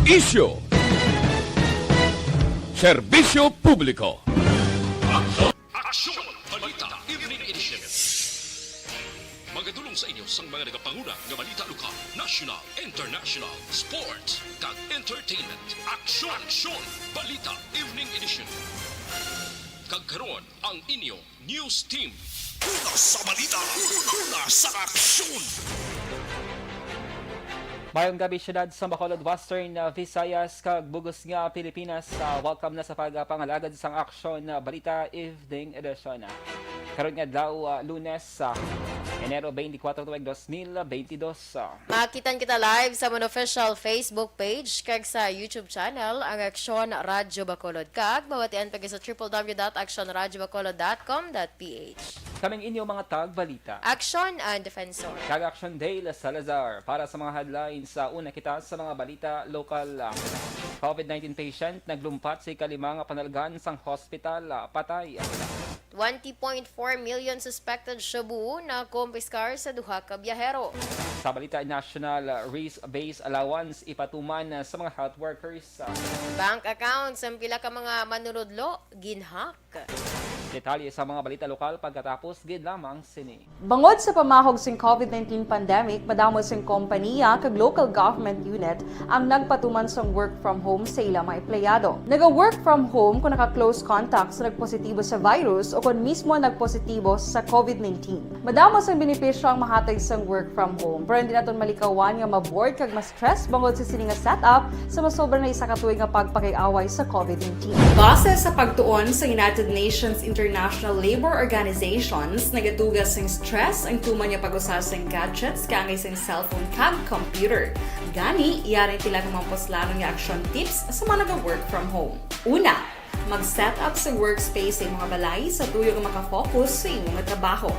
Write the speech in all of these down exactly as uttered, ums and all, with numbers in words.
Isyu. Serbisyo publiko. Aksyon Balita Evening Edition. Magadulong sa inyo sang mga nagapanguna nga balita lokal, national, international, sports, kag entertainment. Aksyon, Aksyon Balita Evening Edition. Kag karon ang inyo news team. Una sa balita, una sa aksyon. Mayong gabi, syudad sa Bacolod, Western, uh, Visayas, kag bug-os nga Pilipinas. Uh, welcome na sa pagpangalagad sang Aksyon, uh, Balita Evening Edition. Karon nga adlaw, uh, Lunes, uh, Enero twenty-four, tuig dos mil twenty-two. Uh, Makitan kita live sa amon official Facebook page kag sa YouTube channel, ang Aksyon Radyo Bacolod, kag mabatian pa gid sa triple W dot aksyon radyo bacolod dot com dot P H. Kaming inyo mga tagbalita. Aksyon and Defensor. Kag Aksyon Dale Salazar. Para sa mga headlines, sa una kita sa mga balita lokal. COVID nineteen patient naglumpat sa ikalima nga panalgan sang hospital, ah, patay. Twenty point four million suspected shabu na kumpiskar sa duha ka biyahero. Sa balita national, ah, risk-based allowance ipatuman, ah, sa mga health workers. Bank accounts ang pila ka mga manunudlo ginhack. Detalye sa mga balita lokal pagkatapos gid lamang sini. Bangod sa pamahog sing COVID nineteen pandemic, madamo sing kompaniya kag local government unit ang nagpatuman sang work from home sa ila mga empleyado. Naga-work from home kung naka-close contact sa nagpositibo sa virus o kon mismo nagpositibo sa COVID nineteen. Madamo sang benepisyo ang mahatag sang work from home, pero hindi naton malikawan nga ma-bored kag ma-stress bangod sa sini nga setup sa masobra na isa ka tuig nga pagpakig-away sa COVID nineteen. Base sa pagtuon sa United Nations International Labor Organizations, nagatuga sing stress ang tuman nga pag-usa sing gadgets kaangay sing cellphone kag computer. Gani, yari ang pila ka mga puslanon nga action tips sa mga naga-work from home. Una, mag-set up sa workspace sa imong balay sa tuyo nga makafocus sa imo nga trabaho.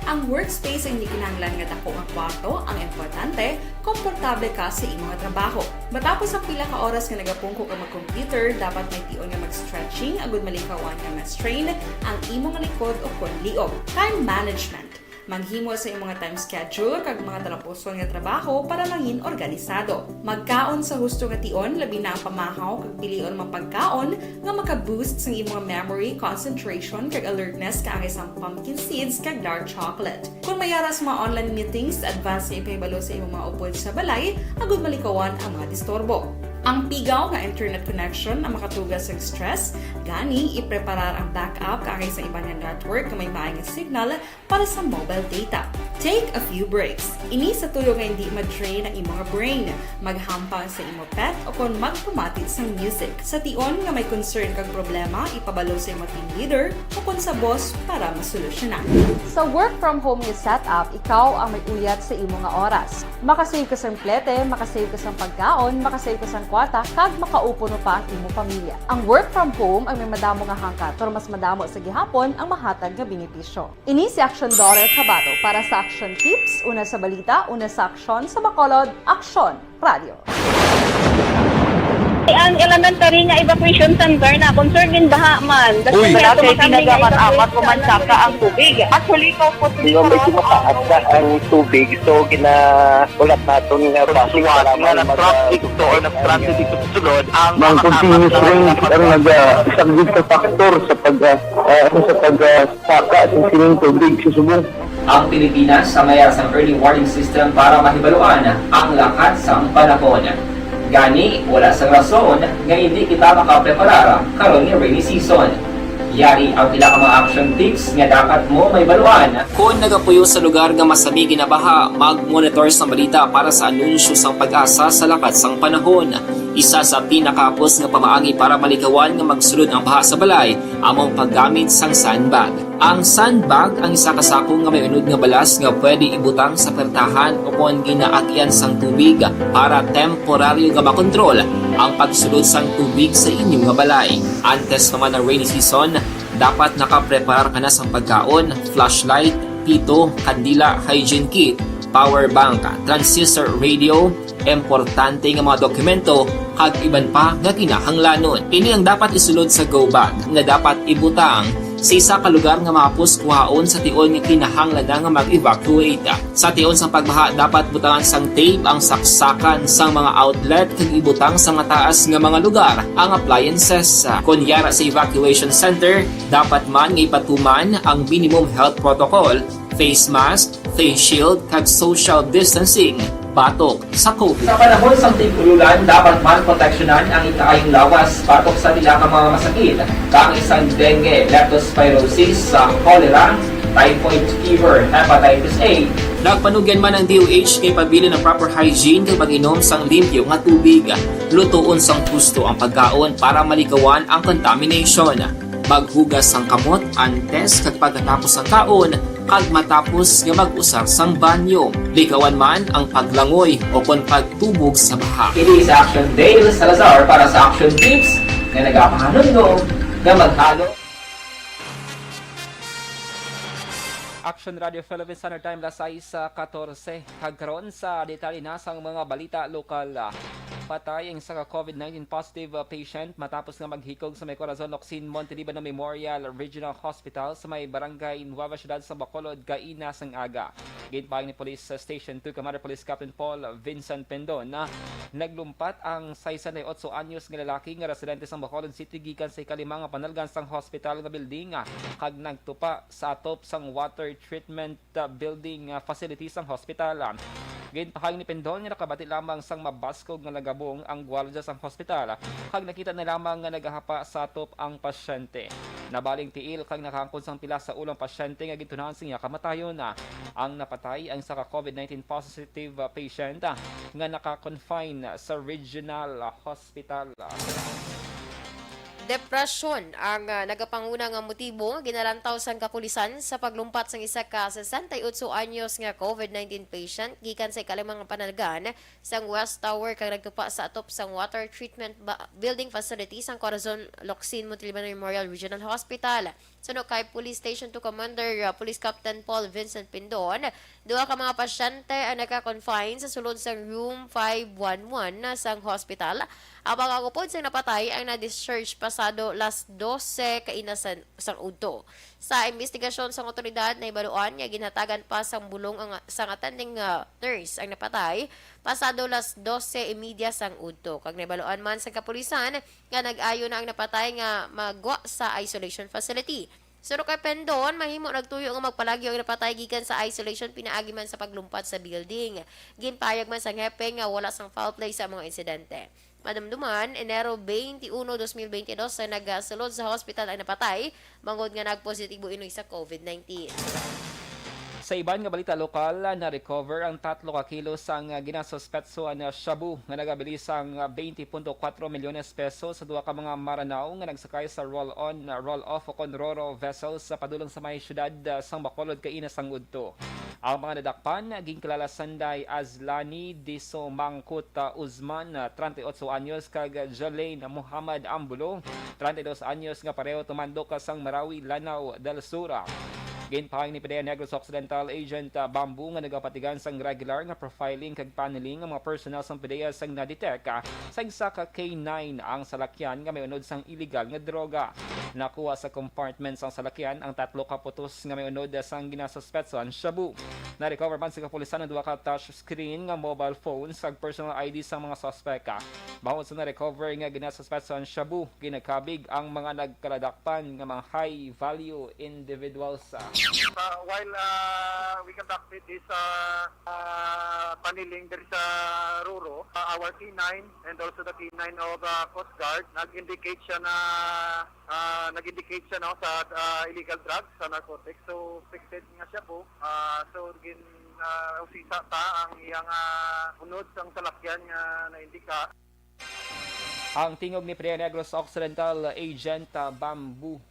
Ang workspace ang hindi kinahanglan nga dako nga kwarto, ang importante, komportable ka sa imo nga trabaho. Matapos ang pila ka oras nga nagapungko ka mag-computer, dapat may tion nga mag-stretching agud malikawan nga ma-strain ang imo nga likod o kon liog. Time management. Maghimo sa imong time schedule kag mga talapuson nga trabaho para mangin organisado. Magkaon sa husto nga tion, labi na ang pamahaw kag pilion mga pagkaon nga maka-boost sang imong memory, concentration, kag alertness kaangay sang pumpkin seeds kag dark chocolate. Kon may ara sa mga online meetings, advance nga ipahibalo sa imong mga upod sa balay agud malikawan ang mga disturbo. Ang pigaw nga internet connection ang makatuga sang stress, gani ipreparar ang backup kaangay sa iban nga network nga may maay nga signal para sa mobile data. Take a few breaks. Ini sa tuyo nga hindi ma-drain ang imo nga brain. Maghampang sa imo pet o kon magpamati sang music. Sa tion nga may concern kag problema, ipabalo sa imo team leader o kon sa boss para masolusyonan. Sa work from home nga setup, ikaw ang may uyat sa imo nga oras. Makasave ka sang plete, makasave ka sang pagkaon, makasave ka sang kwarta, kag makaupod pa ang imo pamilya. Ang work from home ang may madamo nga hangkat, pero mas madamo sa gihapon ang mahatag nga benepisyo. Ini si Aksyon Dorer Cabato para sa Aksyon Tips, una sa balita, una sa aksyon, sa Bacolod, Aksyon Radio. Ang elementary nga evacuation center na concerned din baha man. Uy. Wala kay kinagaman amat ko man saka ang tubig. Actually, ko po. Di ba may kumakaat na ang tubig? So, ginaulat naton nga basi nga para nag-traffic to or nag-transit dito sa sulod ang mga continuous rain ang nagasaglit sa factor sa pag, ah, ah, sa pag, ah, saka sa sining tubig sa subong. Ang Pilipinas sa mayar sang early warning system para mahibaluan ang lakat sang panahon. Gani, wala sang rason nga hindi kita makapreparar karon nga rainy season. Yari ang pila ka mga action tips nga dapat mo mahibaluan. Kon nagapuyo sa lugar nga masami ginabaha, mag-monitor sang balita para sa anunsyo sang PAGASA sa lakat sang panahon. Isa sa pinakahapos nga pamaagi para malikawan nga magsulod ang baha sa balay amo ang paggamit sang sandbag. Ang sandbag ang isa ka sako nga may unod nga balas nga pwede ibutang sa pertahan o kon ginaagian sang tubig para temporaryo nga makontrol ang pagsulod sang tubig sa inyo nga balay. Antes pa man ang rainy season, dapat nakapreparar ka na sang pagkaon, flashlight, pito, kandila, hygiene kit, power bank, transistor radio, importante nga mga dokumento, kag iban pa nga kinahanglanon. Ini ang dapat isulod sa go bag nga dapat ibutang Sa isa ka lugar nga mahapos kuhaon sa tion nga kinahanglan na nga mag-evacuate. Sa tion sang pagbaha, dapat butangan sang tape ang saksakan sang mga outlet kag ibutang sa mataas nga mga lugar ang appliances. Kon yara sa evacuation center, dapat man nga ipatuman ang minimum health protocol, face mask, face shield, kag social distancing batok sa COVID. Sa panahon sang tig-ululan, dapat man proteksyonan ang ikaayong lawas batok sa pila ka mga masakit, kaangay sang dengue, leptospirosis, sa cholera, typhoid fever, hepatitis A. Nagpanugyan man ang D O H nga ipabilin ang proper hygiene kag pag-inom sang limpyo nga tubig. Lutoon sang husto ang pagkaon para maligawan ang contamination. Maghugas sang kamot antes kag pagkatapos sang kaon, kag matapos nga mag-usar sang banyo. Ligawan man ang paglangoy o kon pagtubog sa baha. Ini sa Action Dale Salazar para sa Action Tips nga nagapahanumdom nga maghalo. Action Radio Philippines Standard Time, las sais katorse. Kag karon sa detalye na sang mga balita lokal. Patay ang isa ka COVID nineteen positive, uh, patient matapos nga maghikog sa may Corazon Locsin Montelibano Memorial Regional Hospital sa may barangay Nueva Ciudad sa Bacolod kaina sang aga. Ginpahayag ni Police Station two Commander Police Captain Paul Vincent Pendon na naglumpat ang sesenta y ocho anyos nga lalaki nga residente sa Bacolod City gikan sa ikalima nga panalgan sang hospital nga building, ah, kag nagtupa sa atop sang water treatment, ah, building, ah, facility sang hospital. Ginpahayag ni Pendon nga nakabati lamang sang mabaskog nga lagabong ang gwardya sang hospital, kag nakita na lamang nga nagahapa sa atop ang pasyente. Nabaling tiil kag nakaangkon sang pila sa ulo ang pasyente nga gintunahan sang iya kamatayon. Ang napatay ang isa ka COVID nineteen positive, ah, patient, ah, nga naka-confine sa regional, ah, hospital. Depresyon ang, ah, nagapanguna nga motibo nga ginalantaw sang kapulisan sa paglumpat sang isa ka sesenta y ocho anyos nga COVID nineteen patient gikan sa ikalimang panalgan sang West Tower kag nagtupa sa atop sang water treatment ba-, building facility sang Corazon Locsin Montalban Memorial Regional Hospital. Suno kay Police Station two Commander, uh, Police Captain Paul Vincent Pindon, duha ka mga pasyente ang naka-confine sa sulod sang room five one one na sang hospital. Ang mga upod sang napatay ang na-discharge pasado las dose kaina san-, sang udto. Sa investigasyon sang awtoridad, nahibaluan nga ginhatagan pa sang bulong ang, sang attending, uh, nurse ang napatay pasado las dose y media sang udto, kag nahibaluan man sa kapulisan nga nag-ayo na ang napatay nga magwa sa isolation facility. Suno kay Pendon, mahimo nagtuyo nga magpalagyo ang napatay gikan sa isolation pinaagi man sa paglumpat sa building. Ginpahayag man sang hepe nga wala sang foul play sa mga insidente. Madumduman, Enero twenty-one, dos mil twenty-dos, sa nagasulod sa hospital ang napatay bangod nga nagpositibo ini sa COVID nineteen. Sa iban nga balita lokal, na-recover ang tatlo ka kilo sang, ah, ginasuspetsuhan nga shabu nga nagabilin sang, ah, twenty punto kuwatro milyones pesos sa duha ka mga Maranao nga nagsakay sa roll-on, ah, roll-off o kon ro-ro vessels sa padulong sa may siyudad, ah, sang Bacolod kaina sang udto. Ang mga nadakpan ginkilala sanday Azlani Diso Mangkuta Uzman, ah, treinta y ocho anyos, kag Jalaine Muhammad Ambulo, treinta y dos anyos, nga pareho tumandok sang Marawi, Lanao del Sur. Ginpahayag ni PDEA Negros Occidental Agent, ah, Bamboo nga nagapatigan sang regular nga profiling kag paneling ang mga personnel sang PDEA sang na-detect, ah, sa isa ka K nine ang salakyan nga may unod sang iligal nga droga. Nakuha sa compartment sang salakyan ang tatlo ka putos nga may unod sang ginasuspetsuhan shabu. Na-recover man sa kapulisan ang duha ka touch screen nga mobile phones kag personal I D sang mga suspek. Bangod sa na-recover nga ginasuspetsuhan shabu, ginakabig ang mga nagkaladakpan nga mga high value individuals. Uh, while, uh, we conducted this, uh, uh, paneling there sa ro-ro, uh, our K nine and also the K nine of, uh, Coast Guard, nag-indicate siya na, uh, nag-indicate siya, no, sa, uh, illegal drugs, sa narcotics. So, suspected nga shabu. Uh, so, gin, uh, usisa ta ang iyang, uh, unod sang salakyan nga naindika. Ang tingog ni PDEA Negros Occidental Agent, ah, Bamboo.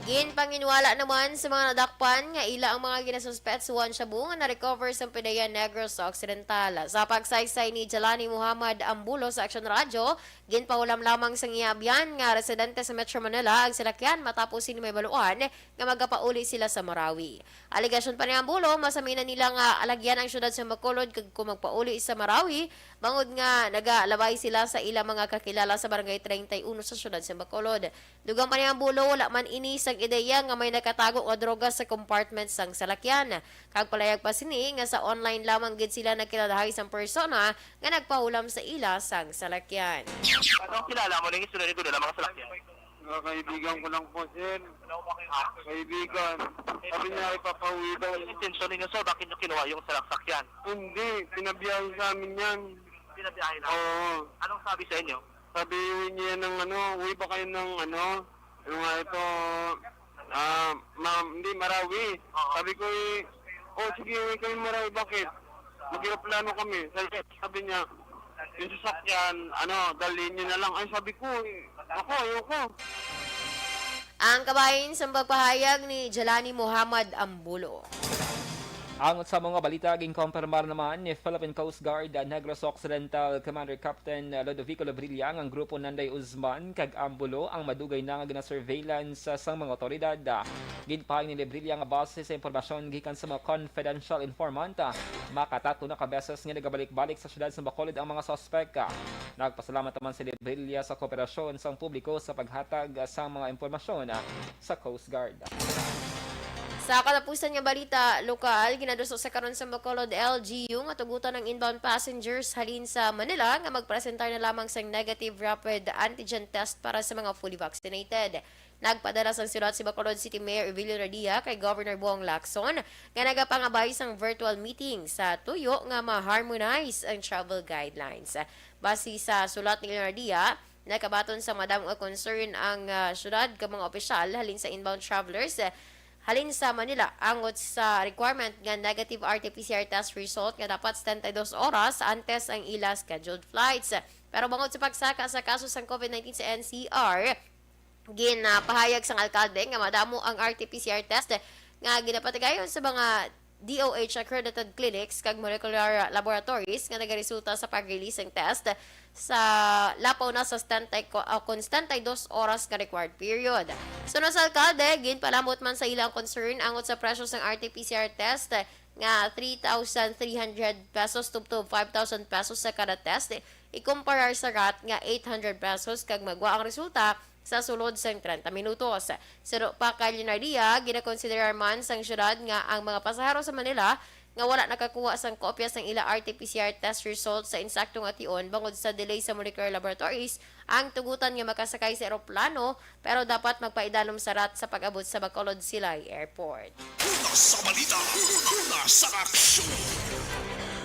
Ginpanginwala naman sa mga nadakpan nga ila ang mga ginasuspetsuhan shabu nga na-recover sa PDEA Negros Occidental. Sa pagsaysay ni Jalani Muhammad Ambulo sa Action Radyo, ginpahulam lamang sa iya abyan nga residente sa Metro Manila ang salakyan matapos sini mahibaluan nga magapauli sila sa Marawi. Alegasyon pa ni Ambulo, masaminan nila nga alagyan ang siyudad sa Bacolod kag kung magpauli sa Marawi, bangod nga nagalabay sila sa ilang mga kakilala sa Barangay treinta y uno sa siyudad sa Bacolod. Dugang pa ni Ambulo, wala man ini sang ideya nga may nakatago nga droga sa compartment sang salakyan. Kag palayag pa sini nga sa online lamang gid sila nagkilalahay sang persona nga nagpahulam sa ila sang salakyan. Ano kilala mo ning isunod ko nila mga salakyan? Mga kaibigan ko lang po, sir. Kaibigan. Sabi niya, ipapauwi daw. Ano yung intensyon ninyo, sir? Bakit nyo kinuha yung salakyan? Hindi, pinabiyahe sa amin yan. Pinabiyahe lang. Oo. Anong sabi sa inyo? Sabi niya ng ano, uwi ba kayo ng ano? Yung nga ito, ah, ma'am, hindi, Marawi. Sabi ko, eh, oh, sige, uwi kayo Marawi. Bakit? Mag-aeroplano kami. Sabi, sabi niya, yung sasakyan, ano, dalhin niyo na lang. Ay, sabi ko, eh, ako, ayoko. Ang kabahin sa pagpahayag ni Jelani Muhammad Ambulo. Angot sa mga balita, ginkompirmar naman ni Philippine Coast Guard Negros Occidental Commander Captain Ludovico Lebrilla nga ang grupo Nanday Usman kag Ambulo ang madugay na nga ginasurveillance sang mga otoridad. Ginpahayag ni Lebrilla nga base sa impormasyon gikan sa mga confidential informant, makatato na ka beses nga nagabalik-balik sa siyudad sa Bacolod ang mga suspek. Nagpasalamat naman si Lebrilla sa kooperasyon sang publiko sa paghatag sang mga impormasyon sa Coast Guard. Sa katapusan nga balita lokal, ginaduso sa karon sa Bacolod L G U nga tugutan ang inbound passengers halin sa Manila nga magpresentar na lamang sang negative rapid antigen test para sa mga fully vaccinated. Nagpadala sang sulat si Bacolod City Mayor Evelio Radia kay Governor Bong Lacson nga nagapangabay sang virtual meeting sa tuyo nga ma-harmonize ang travel guidelines. Base sa sulat ni Radia, nakabaton sa madamo nga concern ang ah, syudad kag mga opisyal halin sa inbound travelers halin sa Manila angot sa requirement nga negative R T P C R test result nga dapat setenta y dos oras antes ang ila scheduled flights. Pero bangod sa pagsaka sa kaso sang COVID nineteen sa N C R, ginapahayag sang alkalde nga madamo ang R T P C R test nga ginapatigayon sa mga D O H accredited clinics kag molecular laboratories nga nagaresulta sa pag-release sang test sa lapaw na sa setenta y, ah, kon setenta y dos oras nga required period. Suno sa alkalde, ginpalamot man sa ila ang concern angot sa presyo sang R T P C R test nga three thousand three hundred pesos tubtob five thousand pesos sa kada test, ikumparar sa rat nga eight hundred pesos kag magwa ang resulta sa sulod sang treinta minutos. Suno pa kay Leonardia, ginakonsiderar man sang syudad nga ang mga pasahero sa Manila nga wala nakakuha sang kopya sang ila R T P C R test result sa insakto nga tion bangod sa delay sa molecular laboratories ang tugutan nga makasakay sa eroplano, pero dapat magpaidalom sa rat sa pag-abot sa Bacolod Silay Airport. Una sa balita, una sa aksyon.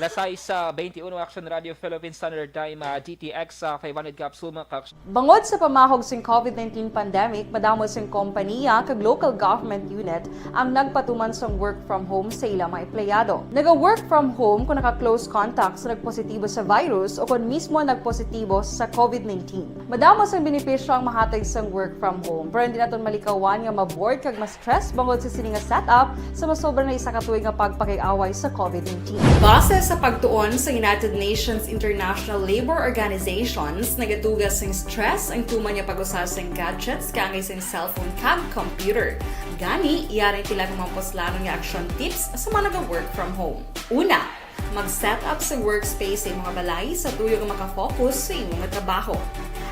Las sais sa twenty-one, Action Radio Philippine Standard Time, ah, D T X, ah, five hundred capsule, mga ka-action. Bangod sa pamahog sing COVID nineteen pandemic, madamo sing kompaniya kag local government unit ang nagpatuman sang work from home sa ila mga empleyado. Naga-work from home kung naka-close contact sa nagpositibo sa virus o kon mismo nagpositibo sa COVID nineteen. Madamo sang benepisyo ang mahatag sang work from home, pero hindi naton malikawan nga ma-bored kag ma-stress bangod sa sini nga setup sa masobra na isa ka tuig nga pagpakig-away sa COVID nineteen. Base sa pagtuon sa United Nations International Labor Organizations, nagatuga sing stress ang tuman nga pag-usa sing gadgets kaangay sing cellphone kag computer. Gani, yari ang pila ka mga puslanon nga action tips sa mga naga-work from home. Una, mag-set up sa workspace sa imong balay sa tuyo nga maka-focus sa imong trabaho.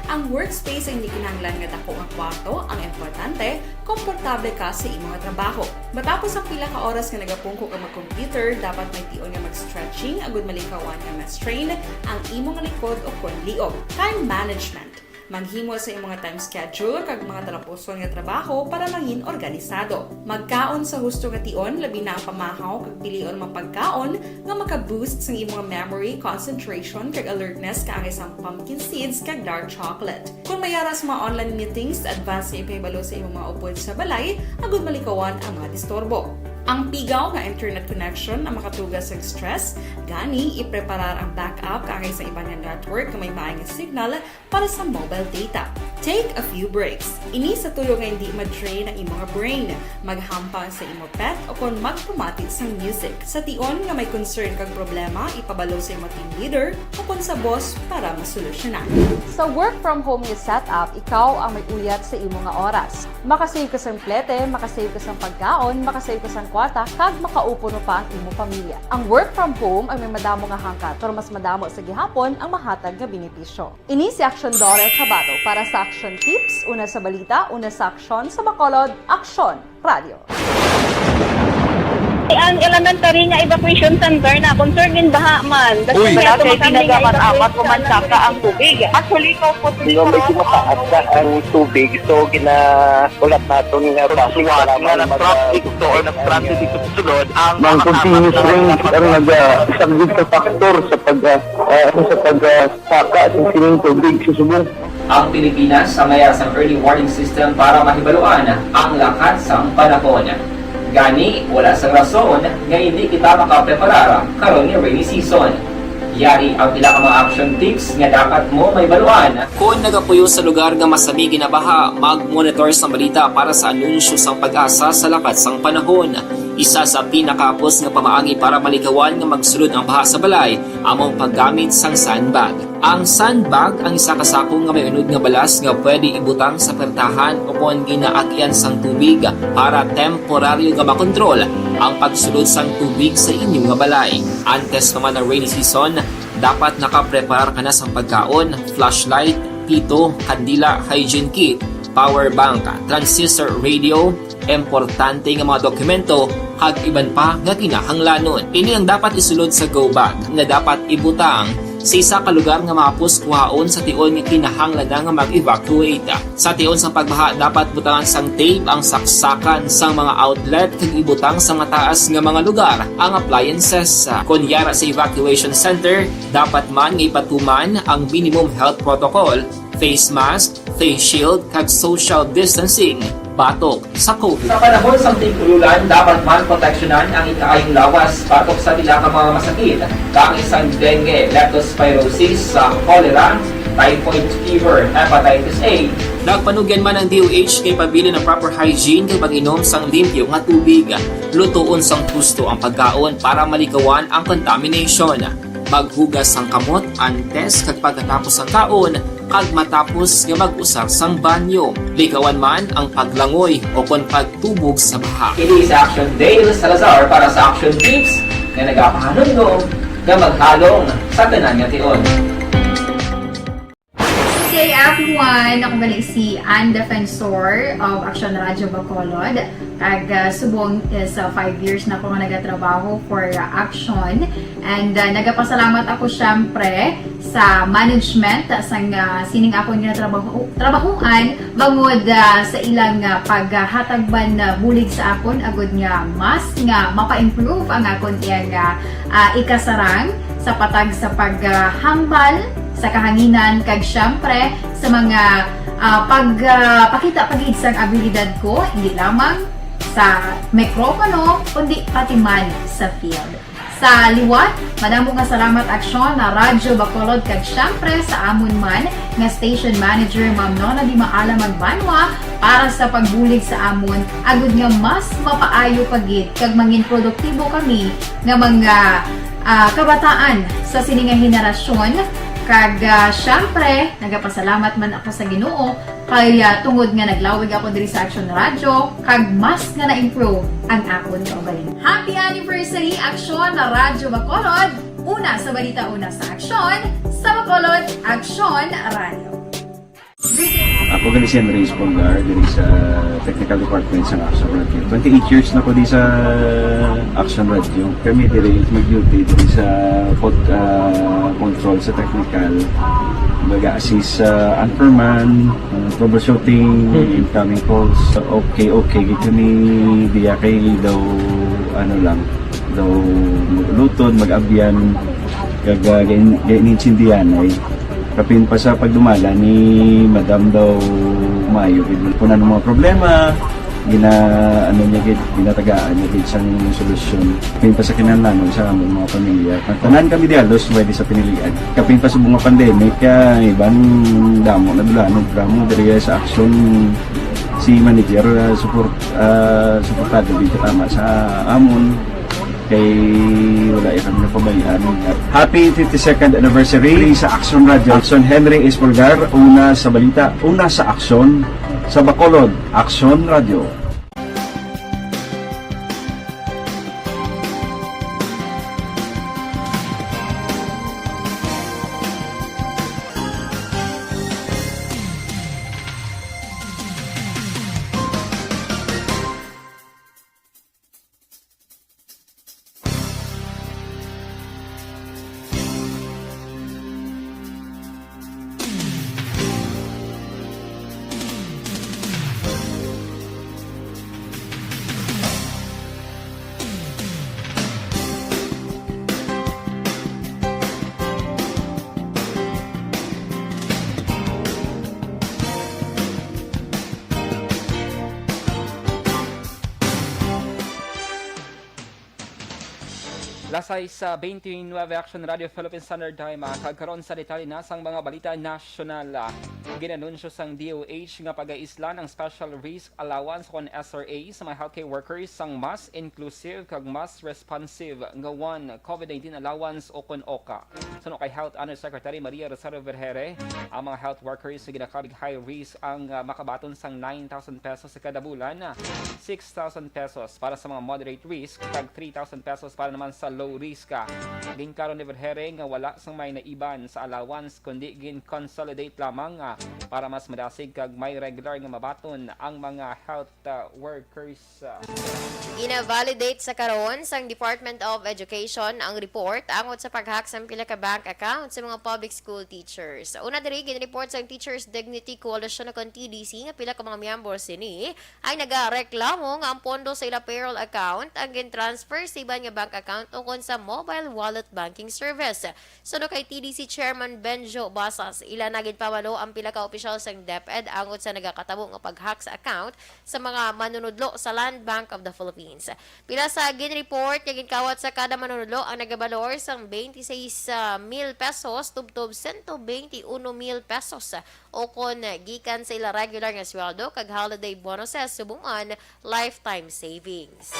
Ang workspace ay hindi kinahanglan nga dako nga kwarto, ang importante, komportable ka sa imong trabaho. Matapos ang pila ka oras nga nagapungko ka mag-computer, dapat may tion nga mag-stretching agud malikawan nga ma-strain ang imong likod o kon liog. Time management. Maghimo sa imong time schedule kag mga talapuson nga trabaho para mangin organisado. Magkaon sa husto nga tion, labi na ang pamahaw kag pilion mga pagkaon nga maka-boost sang imong memory, concentration, kag alertness kaangay sang pumpkin seeds kag dark chocolate. Kon may ara sa mga online meetings, advance nga ipahibalo sa imong mga upod sa balay agud malikawan ang mga disturbo. Ang pigaw nga internet connection ang makatuga sang stress, gani ipreparar ang backup kaangay sa iban nga network nga may maay nga signal para sa mobile data. Take a few breaks. Ini sa tuyo nga hindi ma-drain ang imong brain. Maghampang sa imo pet o kon magpamati sang music. Sa tion nga may concern kag problema, ipabalo sa imo team leader o kon sa boss para masolusyonan. Sa work from home nga setup, ikaw ang may uyat sa imo nga oras. Makasave ka sang plete, makasave ka sang pagkaon, makasave ka sang kwarta kag makaupo no pa ang imo pamilya. Ang work from home ay may madamo nga hangkat, pero mas madamo sa gihapon ang mahatag nga benepisyo. Ini si Action Dora Chabato para sa Action Tips, una sa balita, una sa aksyon, sa Bacolod, Aksyon Radio. Ang elementary nga evacuation center na concern in baha man. Uy. Wala kay ginagamit-amat o mansaka ang tubig. Actually, ikaw po, Hindi, medyo mataas na ang tubig. So, gina-, ulat naton nga traffic, kailangan mag-, Ang continuous rain ang naga-, isa gid ka factor sa pag, ah, ah, sa pag, ah, saka sa sining tubig sa subong. Ang Pilipinas ang mayara sang early warning system para mahibaluan ang lakat sang panahon. Gani, wala sang rason nga hindi kita makapreparar karon nga rainy season. Yari ang pila ka mga action tips nga dapat mo mahibaluan. Kon nagapuyo sa lugar nga masami ginabaha, mag-monitor sang balita para sa anunsyo sang PAGASA sa lakat sang panahon. Isa sa pinakahapos nga pamaagi para malikawan nga magsulod ang baha sa balay amo ang paggamit sang sandbag. Ang sandbag ang isa ka sako nga may unod nga balas nga pwede ibutang sa pertahan o kon ginaagyan sang tubig para temporaryo nga makontrol ang pagsulod sang tubig sa inyo nga balay. Antes pa man ang rainy season, dapat nakapreparar ka na sang pagkaon, flashlight, pito, kandila, hygiene kit, power bank, transistor radio, importante nga mga dokumento, kag iban pa nga kinahanglanon. Ini ang dapat isulod sa go bag nga dapat ibutang sa isa ka lugar nga mahapos kuhaon sa tion nga kinahanglan na nga mag-evacuate. Sa tion sang pagbaha, dapat butangan sang tape ang saksakan sang mga outlet kag ibutang sa mataas nga mga lugar ang appliances. Kon yara sa evacuation center, dapat man nga ipatuman ang minimum health protocol, face mask, face shield, kag social distancing batok sa COVID. Sa panahon sang tig-ululan, dapat man proteksyonan ang ikaayong lawas batok sa pila ka mga masakit, kaangay sang dengue, leptospirosis, sa cholera, typhoid fever, hepatitis A. Nagpanugyan man ang D O H kay pabilin ang proper hygiene kag pag-inom sang limpyo nga tubig. Lutoon sang husto ang pagkaon para malikawan ang contamination. Maghugas sang kamot antes kag pagkatapos sang kaon, kag matapos nga mag-usar sang banyo. Likawan man ang paglangoy o kon pagtubog sa baha. Kini sa Action Dale Salazar para sa Action Tips nga nagapahanumdom nga maghalong sa tanan nga tion. Good day, everyone! Ako gali si Ann Defensor of Action Radio Bacolod. Kag, ah, subong is, ah, five years na ako nga nagatrabaho for, ah, Action. And, ah, nagapasalamat ako, syempre, sa management, ah, sang, ah, sining akon nga trabaho, trabahuan, bangod, ah, sa ilang, ah, paghatag man, ah, bulig sa akon, agud nga mas nga mapa-improve ang akon iyang, ah, ah, ikasarang sa patag sa paghambal sa kahanginan, kag, syempre, sa mga, ah, pag, ah, pakita pa gid sang abilidad ko, hindi lamang sa mikropono, kundi pati man sa field. Sa liwat, madamo nga salamat, Aksyon, na Radyo Bacolod, kag syempre sa amon man nga station manager, Ma'am Nona Di Maala Magbanwa, para sa pagbulig sa amon, agud nga mas mapaayo pa gid kag mangin produktibo kami nga mga, ah, kabataan sa sini nga henerasyon. Kag, ah, syempre, nagapasalamat man ako sa Ginoo kay, ah, tungod nga naglawig ako diri sa Action Radio, kag mas nga na-improve ang akon kaugalingon. Happy anniversary, Action Radyo Bacolod! Una sa balita, una sa aksyon, sa Bacolod, Action Radio. Ako gali si Henry Espolgar, diri sa technical department sa Action Radio. Twenty-eight years na ko di sa Action Radio. Kami diri mag-duty diri sa pod-, ah, control sa technical. Mag-assist sa anchorman, ah, troubleshooting, incoming calls. Okay, okay. Gito ni diya kay daw, ano lang, daw luton, mag-abyan. Kag, ah, gain-, gain-, intindihan ay. Kapin pa sa pagdumala ni Madam daw maayo gid. Kung ano mga problema, gina-, ano niya gid, ginatagaan niya gid sang solusyon. Kapin pa sa kinahanglanon sa among mga pamilya. Ang tanan kami di halos pwede sa pinilian. Kapin pa sa mga pandemic, ah, iban damo na dulanog, damo diri sa Action si manager, ah, support, ah, suportado gid katama sa amon. Kay wala ya kami napabayaan. Happy fifty-second anniversary sa Action Radio. Action Henry Espolgar, una sa balita, una sa aksyon, sa Bacolod, Action Radio. Sa isa twenty-nine Action Radio Philippine Standard Time, ah, kag karon sa detalye na sang mga balita nasyonal. Ah, ginanunsyo sang D O H nga pag-aislan ang special risk allowance kon S R A sa mga healthcare workers sang mas inclusive kag mas responsive nga one COVID nineteen allowance o kon oka. Suno kay Health Undersecretary Maria Rosario Vergere, ang mga health workers nga ginakabig high risk ang, ah, makabaton sang nine thousand pesos sa kada bulan, six thousand pesos para sa mga moderate risk, kag three thousand pesos para naman sa low risk. Ginkaron ni Vergere nga wala sang may naiban sa allowance, kundi gin-consolidate lamang, ah, para mas madasig kag may regular nga mabaton ang mga health, ah, workers. Gina-validate sa karon sang Department of Education ang report angot sa pag-hack sang pila ka bank account sa mga public school teachers. Una diri, gin-report sang Teachers Dignity Coalition o kon T D C nga pila ka mga miyembro sini ay nagareklamo nga ang pondo sa ila payroll account ang gin-transfer sa iban nga bank account o kon sa mobile wallet banking service. Suno kay T D C Chairman Benjo Basas, ila na ginpamalo ang pila ka opisyal sang DepEd angot sa nagakatabo nga pag-hack sa account sa mga manunudlo sa Land Bank of the Philippines. Pila sa gin-report nga ginkawat sa kada manunudlo ang nagabalor sang twenty-six mil pesos tubtob sento twenty-uno mil pesos, o kon gikan sa ila regular nga sweldo kag holiday bonuses subong an lifetime savings.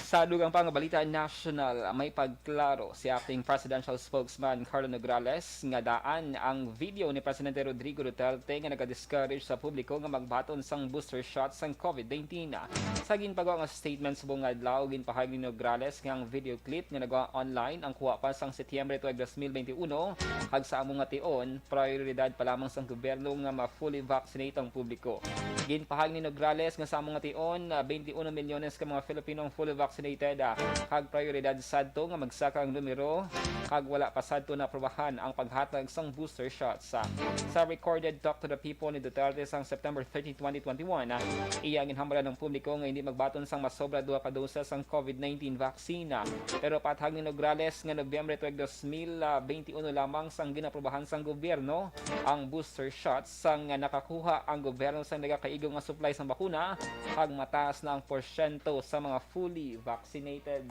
Sa dugang pa nga balita nasyonal, may pagklaro si Acting Presidential Spokesman Carlo Nograles nga daan ang video ni Presidente Rodrigo Duterte nga naga-discourage sa publiko nga magbaton sang booster shot sang COVID nineteen. Sa ginpagawa nga statement subong nga adlaw, ginpahayag ni Nograles nga ang video clip nga nagawa online ang kuha pa sang Setyembre tuig dos mil benti uno, kag sa amo nga tion, prioridad pa lamang sang gobyerno nga ma-fully vaccinate ang publiko. Ginpahayag ni Nograles nga sa amo nga tion, ah, twenty-one milyones ka mga Filipino ang fully vaccinated, ah, kag prioridad sadto nga magsaka ang numero, kag wala pa sadto naaprobahan ang paghatag sang booster shots. Ah, sa recorded Talk to the People ni Duterte sang September thirty, twenty twenty-one, ah, iya ginhambalan ang publiko nga hindi magbaton sang masobra duha ka dose sang COVID nineteen vaccine. Ah, pero pahayag ni Nograles nga Nobyembre tuig dos mil benti uno lamang sang ginaprobahan sang gobyerno ang booster shots sang nakakuha ang gobyerno sang nagakaigo nga supply sang bakuna, kag mataas na ang porsyento sa mga fully vaccinated.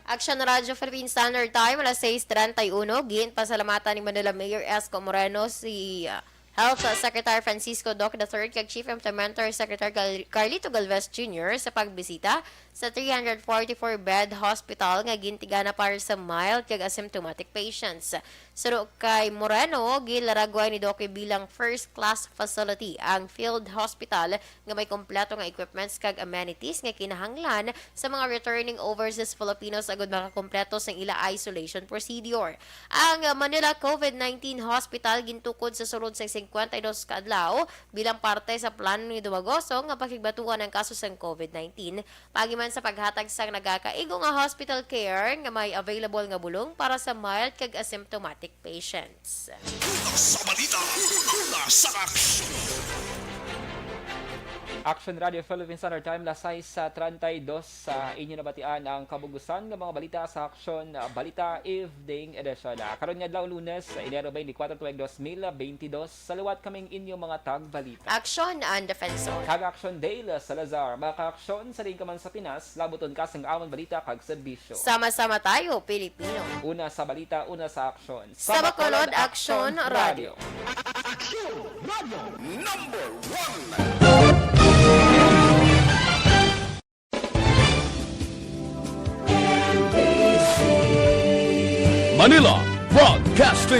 Action Radyo Philippine Standard Time, alas sais treinta y uno. Ginpasalamatan ni Manila Mayor Isko Moreno si, uh, Health Secretary Francisco Duque the third kag Chief Implementor Secretary Gal-, Carlito Galvez Junior sa pagbisita sa three hundred forty-four bed hospital nga gintigana para sa mild kag asymptomatic patients. Suno kay Moreno, ginlaragway ni Duque bilang first-class facility ang field hospital nga may kompleto nga equipments kag amenities nga kinahanglan sa mga returning overseas Filipinos agud makakompleto sang ila isolation procedure. Ang Manila COVID nineteen Hospital gintukod sa sulod sang singkwenta y dos ka adlaw bilang parte sa plano ni Dumagoso nga pakigbatuan ang kaso sang COVID nineteen, paagi man sa paghatag sang nagakaigo nga hospital care nga may available nga bulong para sa mild kag asymptomatic patients. Una sa balita, una sa aksyon. Action Radio Philippine Standard Time, alas sais treinta y dos. Sa inyo nabatian ang kabugusan nga mga balita sa Action, ah, Balita Evening Edition. Ah, karon nga adlaw, Lunes, sa Enero twenty-four, tuig dos mil benti dos, sa liwat kaming inyo mga tagbalita. Action ang Defensor. Kag Action Dale Salazar. Mga ka-aksyon, sa diin ka man sa Pinas, labuton ka sang amon balita kag serbisyo. Sama-sama tayo, Pilipino. Una sa balita, una sa aksyon. Sa Bacolod, Action Radio. Action Radio number one. Manila Broadcasting